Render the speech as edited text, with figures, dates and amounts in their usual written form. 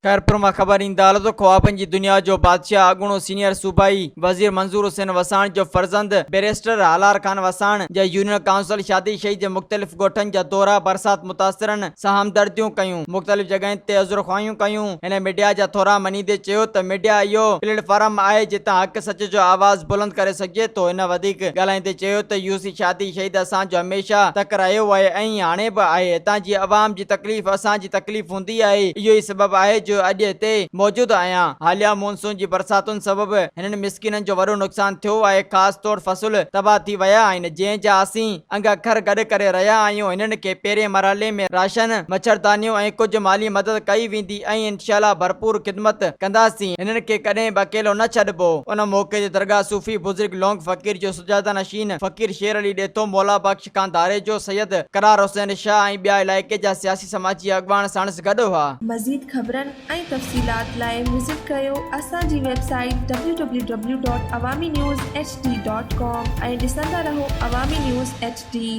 خيرپور مان خبر ايندا هلو ته خوابن جي دنيا جو بادشاهه اڳوڻو سينيئر صوبائي وزير منظور حسين وساڻ جو فرزند بئريسٽر هالار خان وساڻ جي يونين ڪائونسل شادي شهيد جي مختلف ڳوٺن جا دورا برسات متاثرن سان همدرديون ڪيون مختلف جڳهين تي عذرخواهيون ڪيون هن ميڊيا جا ٿورا مڃيندي چيو ته ميڊيا اهو پليٽ فارم آهي جتان حق سچ جو آواز بلند ڪري سگهجي ٿو هن وڌيڪ ڳالهائيندي چيو ته يو سي شادي شهيد اسان جو هميشه تڪ رهيو آهي ۽ هاڻي به آهي هتان جي عوام جي تڪليف اسان جي تڪليف هوندي آهي، اهو ئي سبب آهي جو اڄ هتي موجود آهيان. حاليه مونسون جي برساتن سبب هنن مسڪينن جو وڏو نقصان ٿيو آهي، خاص طور فصل تباهه ٿي ويا آهن، جنهن جا اسين انگ اکر گڏ ڪري رهيا آهيون، هنن کي پهرين مرحلي ۾ راشن، مڇردانيون ۽ ڪجهه مالي مدد ڪئي ويندي ۽ انشاء الله ڀرپور خدمت ڪنداسين، هنن کي ڪڏهن به اڪيلو نه ڇڏبو. ان موقعي تي درگاهه صوفي بزرگ لونگ فقير جو سجاده نشين فقير شير علي ڏيٿو، مولا بخش خان ڌاريجو، سيد قرار حسين شاهه ۽ ٻيا علائقي جا سياسي سماجي اڳواڻ ساڻس گڏ هئا. مزيد خبرن ۽ تفصيلات لاء وزٽ ڪريو اسان جي website W W W dot Awami news H D dot com ۽ ڏسندا رهو عوامي نيوز ايڇ ڊي.